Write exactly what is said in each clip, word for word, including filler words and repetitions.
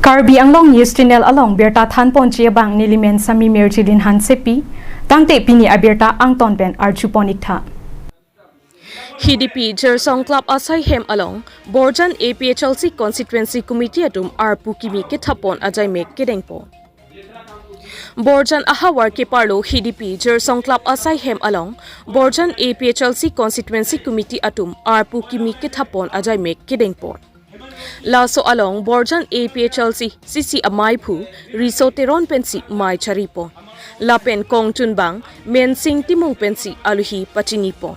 Karbi Anglong News Channel along birta thanponji abang nelimen Sami Mirjilin Hansepi, tangte pini abirta angton pen arjupon iktha. Hidipi Jirsong Club asai hem along Borjan A P H L C Constituency Committee atum arpu kimi kethapon ajaimek kedengpon. Borjan ahavar keparlo Hidipi Jirsong Club asai hem along Borjan A P H L C Constituency Committee atum arpu kimi kethapon ajaimek kedengpon. Laso along Borjan A P H L C C C amei aphu Riso Teron pensi mei charipon. Lapen kongchunbang Mensing Timung pensi alohi pachinipon.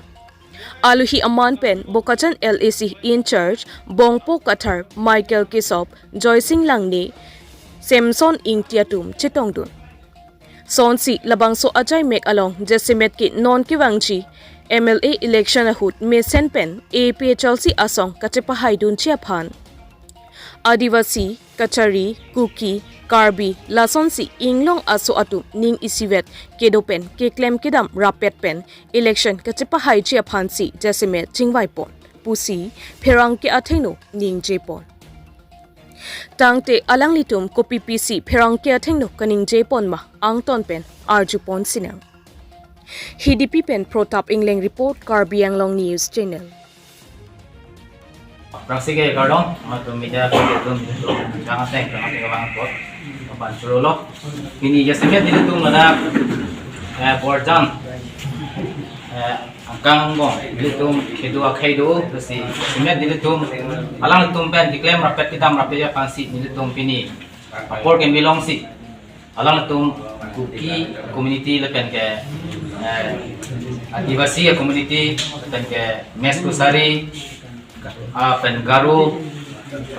Alohi aman pen Bokajan L A C in charge Bongpo Kathar, Michael Kesop, Joysing Langne, Samson Ingti atum chetongdun. Sonsi labangso ajaimek along jasemet ke non kevangji M L A election ahut mesen pen A P H L C asong kachepahaidunji aphan Adivasi, Kachari, Kuki, Karbi, lasonsi inglong aso atum ning isivet kedo pen keklem kedam rapet pen election kachepahaiji aphansi jasemet chingvaipon pusi pherangke athengno ningjepon. Tangte alanglitum kopi pisi pherangke athengno kaningjepon ma angton pen arjupon sinang. Hidipi pen Protap Ingleng report, Karbi Anglong News Channel. Praksi ke kardom, atum media atum jangan teng, jangan teng bang pot, kapan suruh lo. Pini jasemet nelitum ladak, eh, Borjan, eh, angkang bong, nelitum kedo akhei do, lasi jasemet nelitum, alanglitum pen keklem rapet kedam rapet aphansi nelitum pini apor kemilongsi alangtum Kuki community lapen ke, eh, Adivasi community lapen ke Mes Kushari, ah, pen Garo,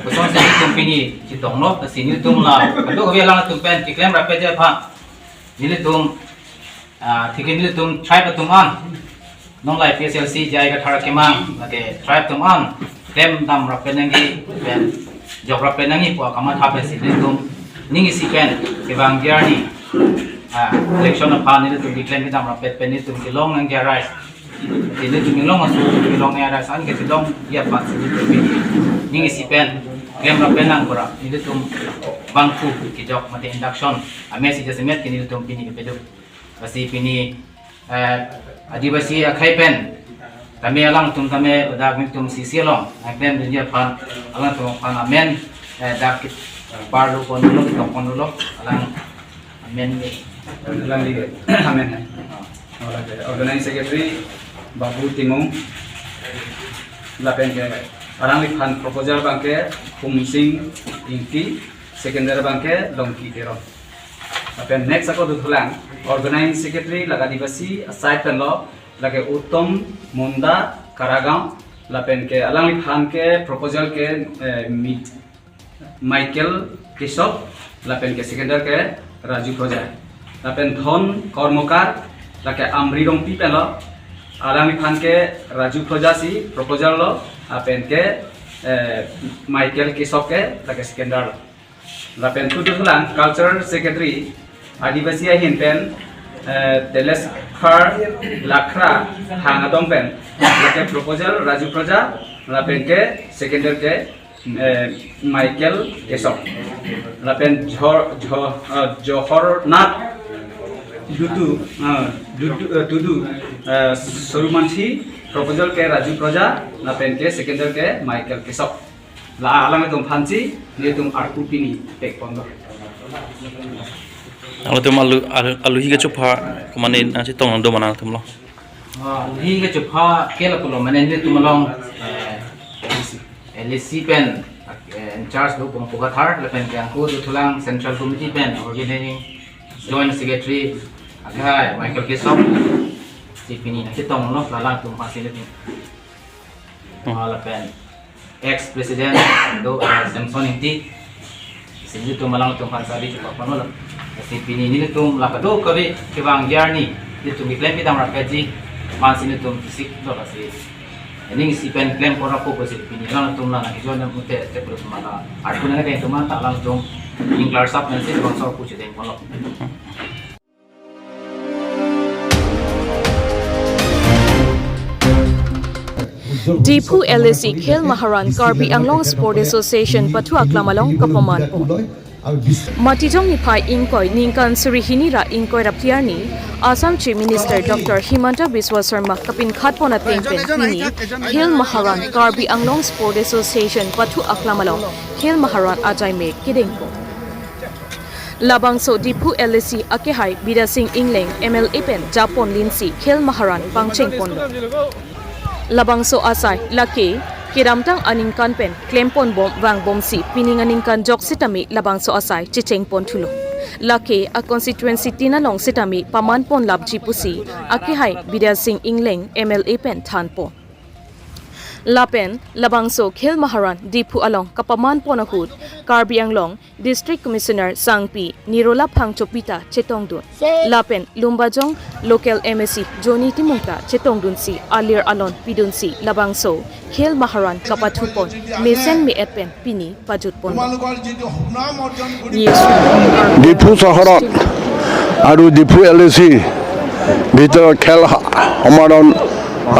kosonsi nelitum pini chetonglo, lasi nelitum la kadokave alangtum pen keklem rapetji aphan nelitum, ah, thik nelitum tribe atum an, non la A P H L C J I Kathar kemang, lake tribe atum an klem dam rapet nangji pen jok rapet nangji pu akamatha pensi nelitum ning isi pen kevangji arni, ah, election aphan nelitum keklem kedam rapet pen nelitum kelong nangji arai. Nelitum kelong asu kelong arai san ke kelongji aphansi nelitum ning isi pen klem rapet nang pura nelitum bangphu kejok mate induction amei si jasemet ke nelitum pini kepedo. Lasi pini, eh, Adivasi akhei pen tame alangtum tame ladak nelitum C C along nangklemdunji aphan alangtum aphan amen, eh, dak kit-, parlo ponlo, kitong ponlo, alang amen ni. Alang ni, amen hai. Oh, lake organizing secretary Babu Timung, lapen ke alangliphan proposal abangke Humsing Ingti, seconder abangke Longki Teron. Lapen next ako dothulang, organizing secretary lake Adivasi asai penlo, lake Uttom Munda Karagaon, lapen ke alangliphan ke proposal ke, eh, Mi-, Michael Kesop, lapen ke seconder ke Raju Proja. Lapen Dhon Kormokar, lake Amri Rongpi penlo, alangliphan ke Raju Proja si proposal lo, lapen ke, eh, Michael Kesop ke lake seconder lo. Lapen tu dothulang cultural secretary Adivasi ahin pen, eh, Telesphar Lakhra Hangadong pen, lake proposal Raju Proja, lapen ke seconder ke, eh, Michael Kesop. Lapen Jhor, Jhor, eh, Johornath Dudu, eh, Dudu, eh, Tudu, eh, Sorumansi, proposal ke Raju Proja, lapen ke seconder ke Michael Kesop. La alangtum aphansi nelitum arpu pini pekponlo. Alangtum alu, alu, alohi kechopha, kemane nangchetong do ma nangtum lo? Ah, alohi kechopha ke lapulo mane nelitum along, eh, L A C pen, eh, in charge do Bongpo Kathar, lapen ke ako dothulang Central Committee pen organizing joint secretary akhei Michael Kesop, si pini nangchetonglo, la alangtum aphansi nelitum. Hmm. Ah, lapen ex president do, ah, Samson Ingti. Si nelitum alangtum aphan sari chupa pano lo. Si pini nelitum la kadokave kevangji arni nelitum keklem kedam rapetji aphansi nelitum kisik do lasi. Ning isi pen klem kora po si pini alangtum la nangkejoin mute te pura semana. Arpu nangke atum an ta alangtum ingklar sap nangsi bangso arpu chedengponlo. Diphu L A C Khel Maharan Karbi Anglong Sport Association pathu aklam along kapaman pon. Matijong niphai ingkoi ningkan suri hini ra ingkoi ra phli arni Assam Chief Minister Doctor Himanta Biswa Sarma kapinkhat pon ateng pen pini Khel Maharan Karbi Anglong Sport Association pathu aklam along Khel Maharan ajai me kedeng pon. Labangso Diphu L A C akehai Bidya Sing Engleng M L A pen japon linsi Khel Maharan pangcheng ponlo. Labangso asai lake kedamtang aningkan pen klempon bom vangbomsi pining aningkan jok sitame labangso asai checheng pon thulo. Lake a constituency tin along sitame paman pon lapji pusi akehai Bidya Sing Engleng M L A pen than pon. Lapen labangso Khel Maharan Diphu along kapaman pon ahut Karbi Anglong District Commissioner Sangpi Nirola Phangchopi ta chetongdun. Lapen Lumbajong Local M A C Johnny Timung ta chetongdunsi alir alon pidunsi labangso Khel Maharan kapathu pon mesen me-et pen pini pajut pon. News. Diphu চহৰত আৰু ডিফু এল এ চি ভিতৰত খেল সমাৰণ,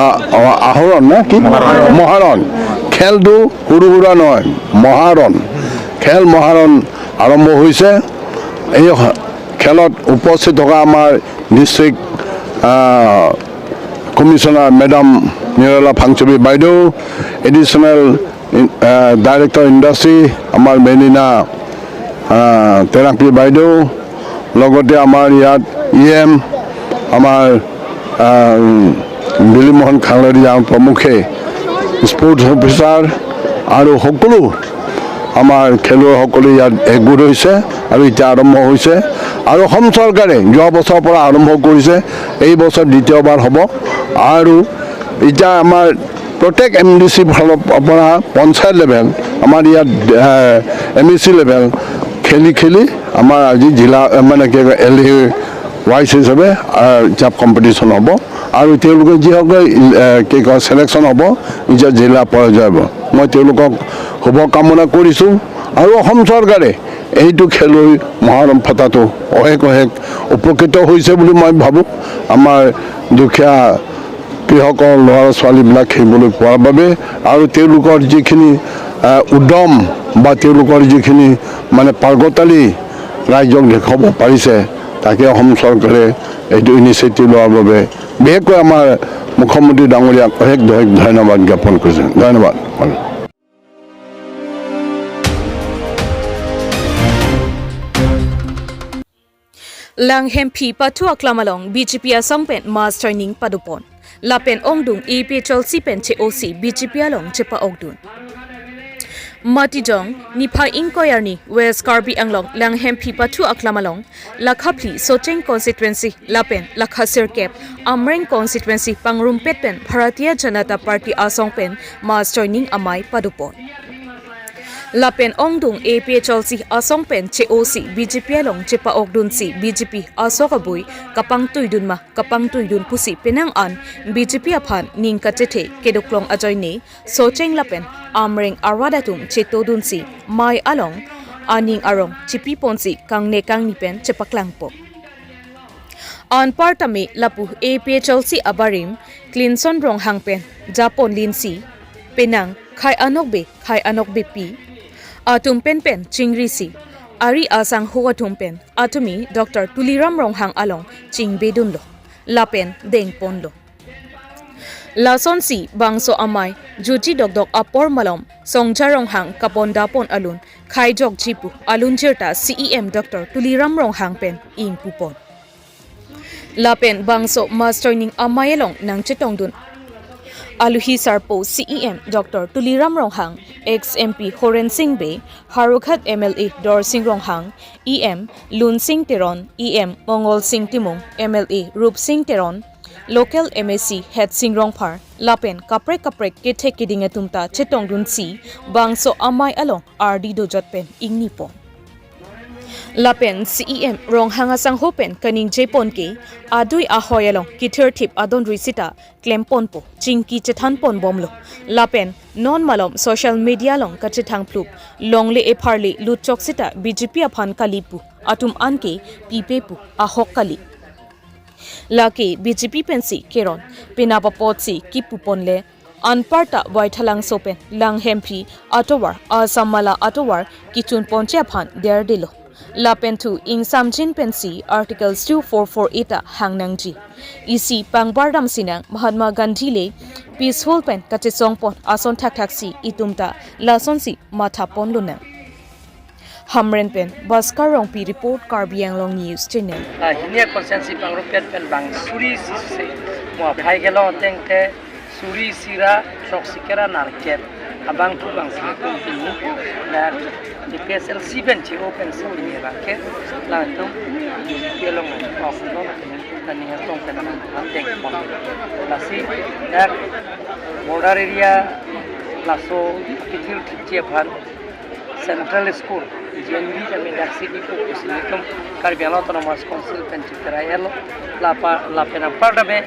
আ, আ, আহৰণ নে কি? মহাৰণ। মহাৰণ। খেলটো সৰু সুৰা নহয়, মহাৰণ। খেল মহাৰণ আৰম্ভ হৈছে। এই স-, খেলত উপস্থিত থকা আমাৰ ডিষ্ট্ৰিক্ট, আ, কমিশ্যনাৰ মেডাম নিৰলা ফাংচবী বাইদেউ, additional in-, a, director industry আমাৰ মেলিনা, আ, তেৰাংপী বাইদেউ, লগতে আমাৰ ইয়াত ই এম আমাৰ, আ, বিলিমোহন খাংলাৰিজাং প্ৰমুখ্যে, স্পৰ্টছ অফিচাৰ আৰু সকলো আমাৰ খেলুৱৈসকলে ইয়াত একগোট হৈছে আৰু এতিয়া আৰম্ভ হৈছে। আৰু অসম চৰকাৰে যোৱা বছৰৰ পৰা আৰম্ভ কৰিছে, এই বছৰ দ্বিতীয়বাৰ হ'ব। আৰু এতিয়া আমাৰ প্ৰত্যেক এম ডি চি ফালৰ পৰা পঞ্চায়ত লেভেল, আমাৰ ইয়াত, এ, এম ই চি লেভেল খেলি খেলি আমাৰ আজি জিলা, এ, মানে কি কয়, এল এ ৱাইজ হিচাপে, আ, এতিয়া কম্পিটিশ্যন হ'ব। আৰু তেওঁলোকে যিসকলে, এ, কি কয়, ছিলেকশ্যন হ'ব, এতিয়া জিলা পৰ্যায়ত হ'ব। মই তেওঁলোকক শুভকামনা কৰিছোঁ। আৰু অসম চৰকাৰে এইটো খেলুৱৈ মহাৰণ পতাটো অশেষ অশেষ উপকৃত হৈছে বুলি মই ভাবোঁ। আমাৰ দুখীয়া কৃষকৰ ল'ৰা ছোৱালীবিলাক খেলিবলৈ পোৱাৰ বাবে আৰু তেওঁলোকৰ যিখিনি, আহ, উদ্যম বা তেওঁলোকৰ যিখিনি মানে পাৰ্গতালি ৰাইজক দেখুৱাব পাৰিছে, তাকে অসম চৰকাৰে এইটো ইনিচিয়েটিভ লোৱাৰ বাবে বিশেষকৈ আমাৰ মুখ্যমন্ত্ৰী ডাঙৰীয়াক অশেষ অশেষ ধন্যবাদ জ্ঞাপন কৰিছোঁ। ধন্যবাদ। Langhemphi pathu aklam along B J P asong pen mass joining padopon. Lapen ongdung A P H L C pen che-osi B J P along chepa-okdun. Matijong, niphai ingkoi arni West Karbi Anglong Langhemphi pathu aklam along, lakha phli Socheng constituency, lapen lakha sirkep Amreng constituency pangrumpet pen Bharatiya Janata Party asong pen mass joining amei padopon. Lapen ongdung A P H L C asong pen che-osi B J P along chepa-okdunsi B J P asok abui kapangtuidun ma kapangtuidun pusi penang an B J P aphan ning kachethe kedoklong ajoine Socheng lapen Amreng arat atum chetodunsi mei along aning arong chipiponsi kangne kangni pen chepaklangpo. Anparta me lapu A P H L C abarim Clinton Ronghang pen japon linsi penang khei anokbe khei anokbepi atum pen pen chingrisi ari asangho atum pen atumi Doctor Tuliram Ronghang along chingbedunlo lapen dengponlo. Lasonsi bangso amei juji dokdok apor malom Songja Ronghang kapondapon alun khaijokji pu alunjir ta C E M Doctor Tuliram Ronghang pen ingpupon. Lapen bangso mass joining amei along nangchetongdun aluhi sarpo C E M Doctor Tuliram Ronghang, ex M P Horen Sing Bey, Howraghat M L A Dorsing Ronghang, E M Lunsing Teron, E M Mongolsing Timung, M L A Rupsing Teron, local M A C Hetsing Rongphar, lapen kaprek kaprek kethe keding atum ta chetongdunsi bangso amei along ardi dojot pen ingnipon. Lapen C E M Ronghang asangho pen kaningjepon ke adui ahoi along kithirthip adonri sita klemponpo, chingki chethanponbomlo. Lapen non malom social media along kachethangphlup longle epharli lutchok sita B J P aphan kali pu atum anke pipe pu ahok kali. Lake B J P pensi keron, penap apotsi kipuponle anparta Baithalangso pen Langhemphi atovar Assam Mala atovar kechun ponji aphan derdelo. Lapen thu ingsamjin pensi Articles two four four eight ta hang nangji. Isi pangbar damsi nang Mahatma Gandhi le peaceful pen kachesong pon ason thakthak si itum ta lasonsi matha ponlonang. Hamren pen Bhaskar Rongpi report, Karbi Anglong News Channel. Ah, hini a constituency pangrupet pen bang suri isi se mo aphai kelong ateng te suri isi ra throksi kre ra nerkep abang thu bang si tum pini na A P H L C pen che-o pen si pini abang ke latum kelong na ok no na ni ha tong pen na dek pon. Lasi dak border area laso kethil thipji aphan Central School, G N V tame daksi bipo pusi nelitum Karbi Anglong Autonomous Council pen chikrai elo. Lapa, lapen anpar tame,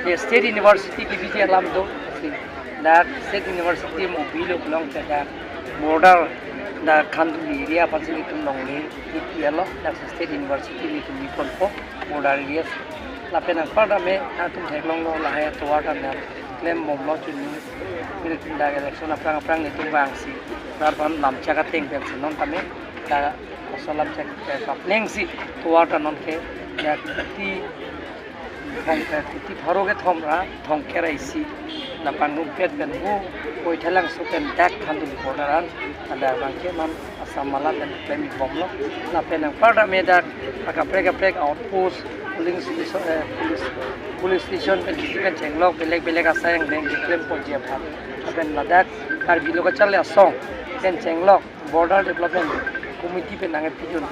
ye State University kebiji alam do, si dak State University mo bilo pulote dak border dak Khanduli area aphansi nelitum longle, ipi elo, dak State University nelitum biponpo, border area. Lapen anpar tame, nangtum theklonglo lahai atovar tame klem bomlo chini. Nelitum dak election aphrang aphrang nelitum vangsi rat aphan lamchak ateng pensi non tame dak koson lamchak kaplengsi tovar ta non ke dak ti thong, ti pharo kethom ra thong kre ra isi na pangrumpet pen hu Baithalangso pen dak Khanduli border an ada abang ke non Assam Mala pen klem bomlo. Lapen anpar tame dak akaprek kaprek outpost, polling station, eh, police, police station pen kisi pen chenglok belek belek asai angdeng keklem ponji aphan. Lapen ladak Karbi Lo Kacharli Asong pen chenglok border development committee pen nangpijun.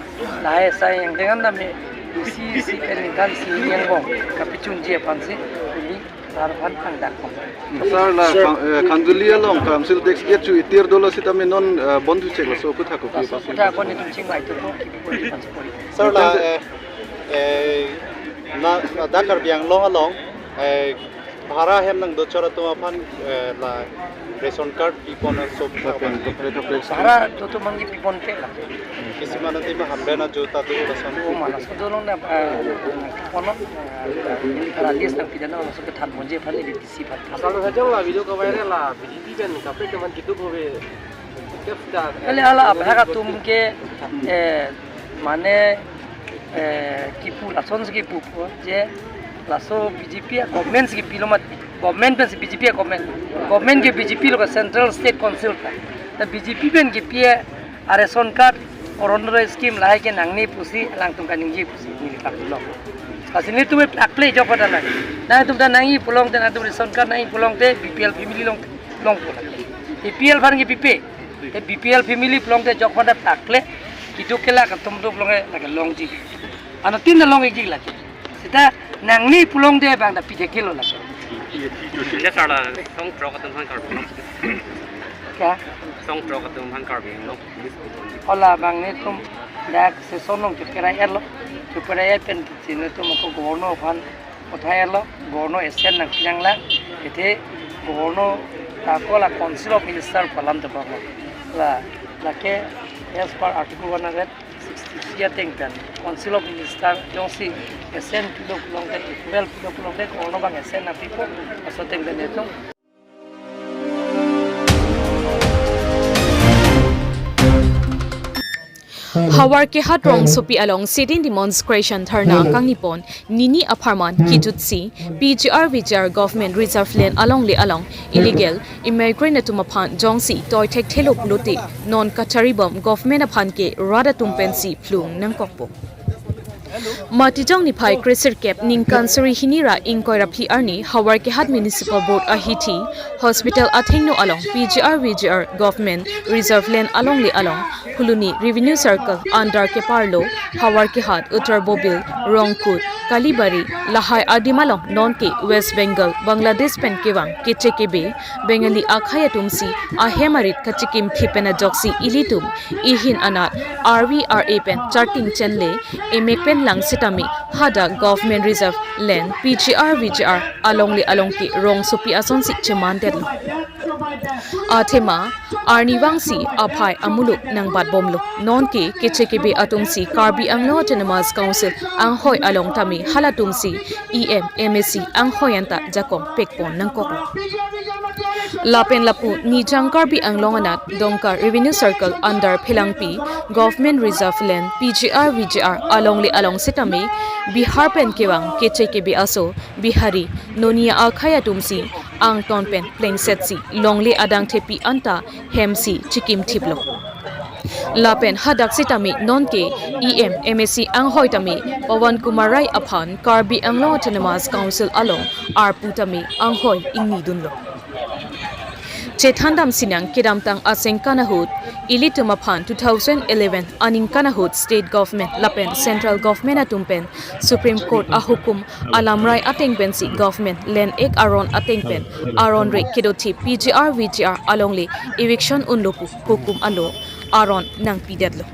Lahai asai angdeng an tame isi isi pen ningkan sini angbong kapijunji aphansi ili lar aphan angdeng. Sir, la Khan-, eh, Khanduli along council tax gate chu itir dolo sitame non, eh, bon thu chek laso aphuthak kopi. Laso aphuthak ko nelitum chingvai thupo, kipi ko nelitum chingvai thupo. Sir, la, eh, eh, na, na dak Karbi Anglong along, eh, bhara hem nangdochor atum aphan, eh, la ration card pipon aso aphuthak. Bhara dotum abang ke piponpe la. Kisi mana tima hamren ajo ta do lason. O mana so dolong na, eh, pipon, eh, neli bhara list nangpidam laso kethan ponji aphan neli D C aphan. Asal hajong la video ka viral la B J P pen kaprek teman kitu bove. Kali hala abhak atum ke, eh, mane, eh, kipu lasonsi kipu po je laso B J P a government si kipilo mati, government pensi B J P a government, government ke B J P lo ka central state council ta, ta B J P pen kipi a ration card, Orunodoi scheme lahai ke nangne pusi alangtum kaningje pusi neli kapilo. Lasi nelitum plak ple jok pada lang. Nangtum ta nangji pulote, nangtum ration card nangji pulote B P L family along longpo lake. A P L aphan ke pipe. Te B P L family pulote jok pada plak ple. Keduk kelak atum do pulote lake longji. Anuttin ta long-ikji lake. Seta nangne pulote bang ta pithekthelo lake. Sir, la song throk atum aphan Karbi Anglong. Kya? Song throk atum aphan Karbi Anglong. Hala abang nelitum dak session along chukera erlo. Chukera er pensi nelitum ako governor aphan uthai erlo, governor esen nangpi nanglang, athe governor ta ako la Council of Minister pu alam ta bang. La, lake as per Article one hundred sixty-three ateng pen Council of Minister jongsi esen pilo pulote, approval pilo pulote, governor abang esen nangpipo, laso ateng pen nelitum. Howraghat rongsopi along sit-in demonstration dharna kangni pon nini apharman kejutsi P G R V G R government reserve land alongle along illegal immigrant atum aphan jongsi toi thekthelo pulote non kachari bom government aphan ke rat atum pensi phlung nangkokpo. Matijong niphai kresirkep ningkan suri hini ra ingkoi ra phli arni Howraghat Municipal Board ahithi hospital athengno along P G R V G R government reserve land alongle along Phuloni Revenue Circle under keparlo Howraghat, Uttar Bobil, Rongkut, Kalibari lahai adim along nonke West Bengal, Bangladesh pen kevang keche kebe Bengali akhei atumsi ahem arit kachekimthi pen ajoksi ilitum ihin anat R V R A pen charting chenle emek pen lang sitame hadak government reserve land P G R V G R alongle along ke rongsopi asonsi chemandetlo. Athema arnivangsi aphai amuluk nangbat bomlo. Nonke keche kebe atumsi Karbi Anglong Autonomous Council anghoi along tame halatumsi E M, M A C anghoi anta jakong pekpon nangkoklo. Lapen lapu Nijang Karbi Anglong anat Dongka Revenue Circle under Phelangpi Government Reserve Land P G R V G R alongle along sitame Bihar pen kevang keche kebe aso Bihari Nonia akhei atumsi angton pen plengsetsi longle adang thepi anta hemsi chikimthiplo. Lapen hadak sitame nonke E M M A C anghoi tame Pawan Kumar Rai aphan Karbi Anglong Autonomous Council along arpu tame anghoi ingnidunlo. Chethandam sinang kedamtang asengkan ahut ilitum aphan two thousand eleven aningkan ahut State Government lapen Central Government atum pen Supreme Court ahukum alamrai ateng pensi Government Land Act aron ateng pen aron re kedothip P G R V G R alongle eviction unlo pu hukum alo aron nangpidetlo.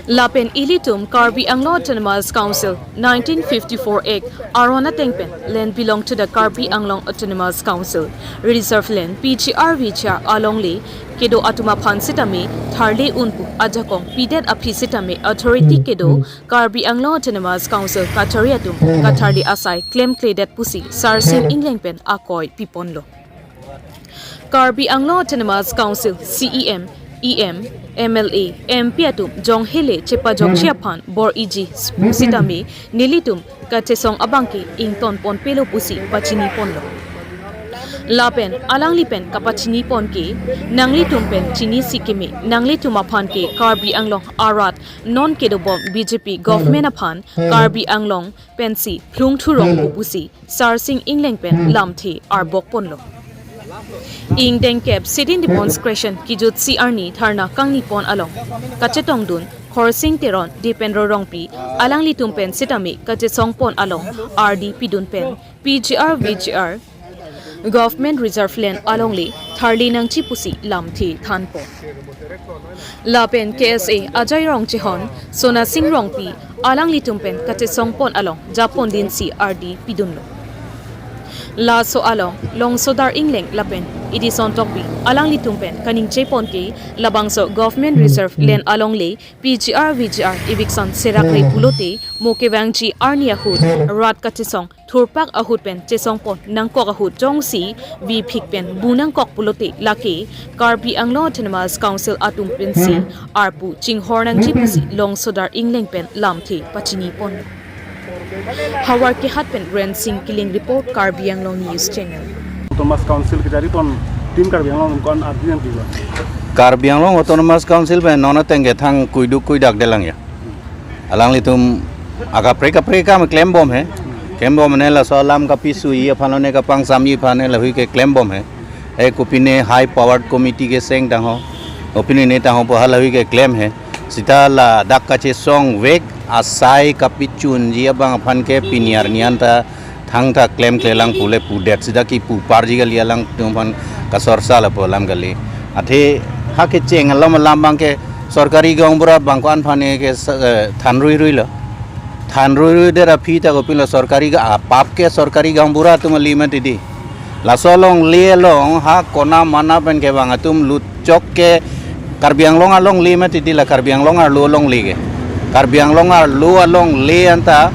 Lapen ilitum Karbi Anglong Autonomous Council nineteen fifty-four Act aron ateng pen land belong to the Karbi Anglong Autonomous Council Reserve Land P G R V G R alongle kedo atum aphan sitame tharle unpu ajakong pidet aphi sitame authority kedo Karbi Anglong Autonomous Council kathari atum katharle asai klemkledet pusi Sarsing Engleng pen akoi piponlo. Karbi Anglong Autonomous Council C E M, E M, M L A, M P atum jonghele chepajokche aphan bor-iji sitame nelitum kachesong abangke ington ponpelo pusi pachiniponlo. Lapen alangli pen kapachiniponke nanglitum pen chinisi keme, nanglitum aphan ke Karbi Anglong arat non kedobom B J P government aphan Karbi Anglong pensi phlung thurong pu pusi Sarsing Engleng pen lamthe arbokponlo. Ingdengkep Sidin Dipon Scration kijutsi arni dharna kangnipon along kachetongdun Khorsing Teron, Dipendro Rongpi alanglitum pen sitame kachesongpon along ardi pidun pen P G R V G R Government Reserve Land alongle tharle nangji pusi lamthe thanpon. Lapen K S A Ajai Rongchehon, Sona Sing Rongpi alanglitum pen kachesongpon along japon dinsi ardi pidunlo. Laso along Longsodar Engleng lapen Edison Tokbi alanglitum pen kaningjeponke labangso Government Reserve Land alongle P G R V G R eviction serakre pulote mo kevangji arni ahut rat kachesong thurpak ahut pen chesongpon nangkok ahut jongsi viphik pen bu nangkok pulote lake Karbi Anglong Autonomous Council atum pensi arpu chinghor nangji pusi Longsodar Engleng pen lamthe pachinipon. Howraghat pen Rensing Killing report, Karbi Anglong News Channel. Autonomous Council kejari ton Team Karbi Anglong ko-an ardi nangpilo? Karbi Anglong Autonomous Council pen non ateng ke thang kuiduk kuidak delang ya. Alanglitum akaprek kaprek kam klembom he. Klembom ne laso alam kapisui aphan ne kapangsamji aphan ne lahui ke klembom he. E kopine high powered committee ke seng tangho. Opine ne tangho po halahui ke klem he. Sita ladak kachesongvek asai kapichunji abang aphan ke pini arni anta thangta klemklelang pule pudet sita kipu parji kali, alangtum aphan kasorsa lapu alam kali. Athe ha kecheng alam alam abangke sorkari gaonbura abang ko-an aphan ke sa-, eh, thanruiruilo. Thanruiruidet aphi ta kopilo sorkari ga-, apap ke sorkari gaonbura atum ali mati di. Laso alongle along ha kona mana pen kevang atum lutchok ke Karbi Anglong alongle mati di, la Karbi Anglong arlo alongle ke. Karbi Anglong arlo alongle anta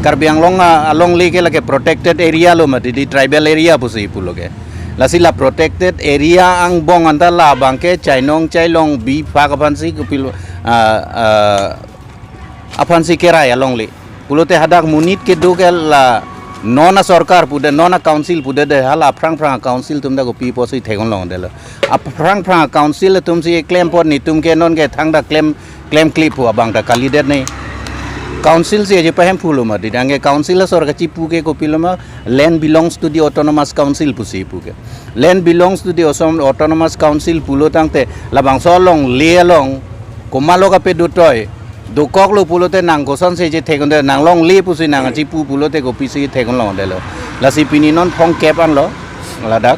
Karbi Anglong a-, alongle ke lake protected area lo mati di, tribal area pusi pulo ke. Lasi la protected area angbong anta labangke chainong chailong biphak aphansi kopilo, ah, ah, aphansi kerai alongle. Pulote hadak monit kedo ke la non asorkar pudet, non acouncil pudet de, hala aphrang phrang acouncil atum ta kopi pusi theklong longdetlo. Aphrang phrang acouncil atumsi klempon, netum ke non ke thangta klem, klemkle pu abang ta kalidet ne. Council si aje pahem pulo mati, dang ke council asor kachipu ke kopilo ma, land belongs to the autonomous council pusi pu ke. Land belongs to the Assam Autonomous Council pulo tangte labangso alongle along komatlo kape dotoi. Dokoklo pulote nang kosonsi je thekdunde, nang longle pusi nang chipu pulote kopisi theklongdetlo. Lasi pini non thongkep anlo ladak.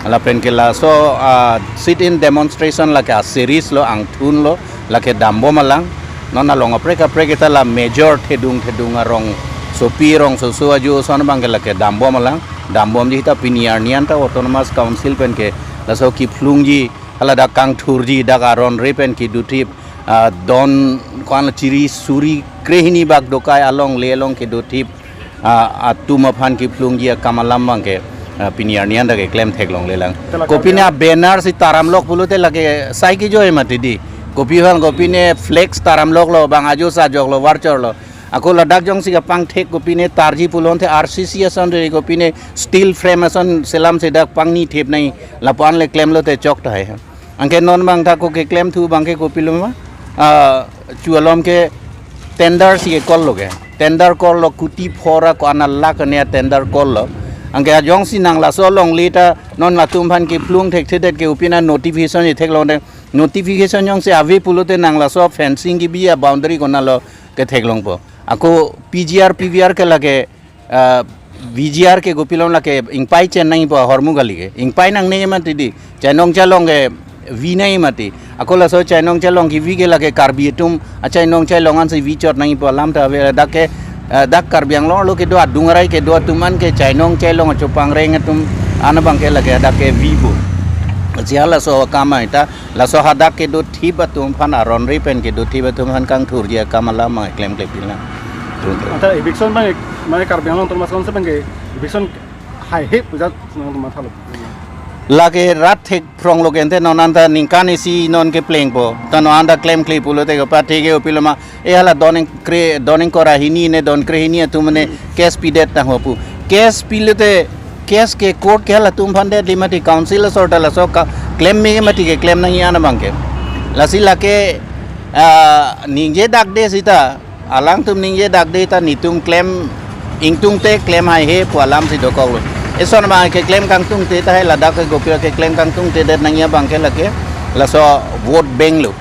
Lapen ke laso, ah, sit-in demonstration lake a-series lo, angthun lo, lake dambom alang. Non along aprek aprek ita la major thedung thedung arong sopi rongsoso ajo ason abangke lake dambom alang. Dambomji ta pini arni anta Autonomous Council pen ke laso kiphlungji, haladak kangthurji, dak aron re pen kedothip, ah, don ko-an chiri suri krehini bak dokai alongle along kedothip, ah, atum aphan kiphlungji akam alam abangke Ah, pini arni anta keklem theklonglelang. Te la kopine Karbi a-banner si taramlok pulote lake sai kejoi mati di. Kopi aphan kopine flex taramloklo, bang ajo sa joklo, varchorlo. Ako ladak jongsi kapangthek kopine tarji pulote R C C ason re kopine steel frame ason selam sedak pangni thep nai, lapu-an le klemlote chok tahai. Anke non bang ta ko keklem thu bang ke kopilo ma? Ah, chu alom ke tender si ke call lo ke. Tender call lo kuti phora ko-an lakh ane tender call lo. Anke ajongsi nang laso longle ta non latum aphan kephlung thekthedet ke kopine notification itheklong de. Notification jongsi ave pulote nang laso fencing kebi a-boundary konatlo ketheklongpo. Ako P G R, P V R ke lake, ah, V G R ke kopilom lake ingpai chen nangpo ahormu kali ke. Ingpai nangne mati di. Chainong chailong ke vi nang mati. Ako laso chainong chailong kevi ke lake Karbi atum achainong chailong ansi vi chot nangpo alam ta ave. Dak ke, ah, dak Karbi Anglong arlo kedo adung arai kedo atum an ke chainong chailong achopangreng atum an abang ke lake dak ke vipo. Si halaso akam ai ta laso hadak kedo thip atum aphan aron re pen kedo thip atum aphan kangthurji akam alam mang klemkle pilang. Anta eviction bang, mane Karbi Anglong Autonomous Council bang ke eviction haihe pu jat nang mathalo. Lake rat thekphrong lo ke ante non anta ningkan isi non keplengpo. Ta non anta klemkle pulote kepatheke kopilo ma, e hala don ingkre, don ingkoi ra hini ne don kre hini atum ne case pidet tangho pu. Case pilote case ke court ke halatum aphan det li mati, council asor ta laso ka klem me mati keklem nangji an abang ke. Lasi lake, ah, ningje dakde sita, alangtum ningje dakde ta netum klem ingtungte klem haihe pu alam si dokoklo. Eson abang keklem kangtungte tahai ladak ke kopilo keklem kangtungtedet nangji abang ke lake laso vote bank lo.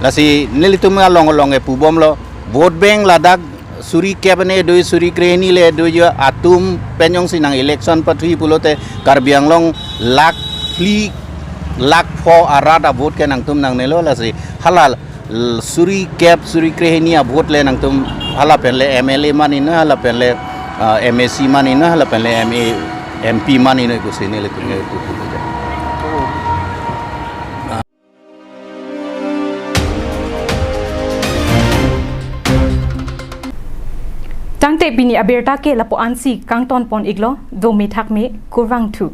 Lasi nelitum along along ke pubomlo. Vote bank ladak suri kep ane do, suri kre hini le do jo atum pen jongsi nang election pathui pulote Karbi Anglong lakh phli lakh pho arat a-vote ke nangtum nangnelo. Lasi hala l-, suri kep suri kre hini a-vote le nangtum hala pen le M L A man ino, hala pen le, ah, M A C man ino, hala pen le M A, M P man ino kusi nelitum ke pu pu. Tangte pini abirta ke lapu-an si kangton pon iklo, dome thakme, kurvangthu.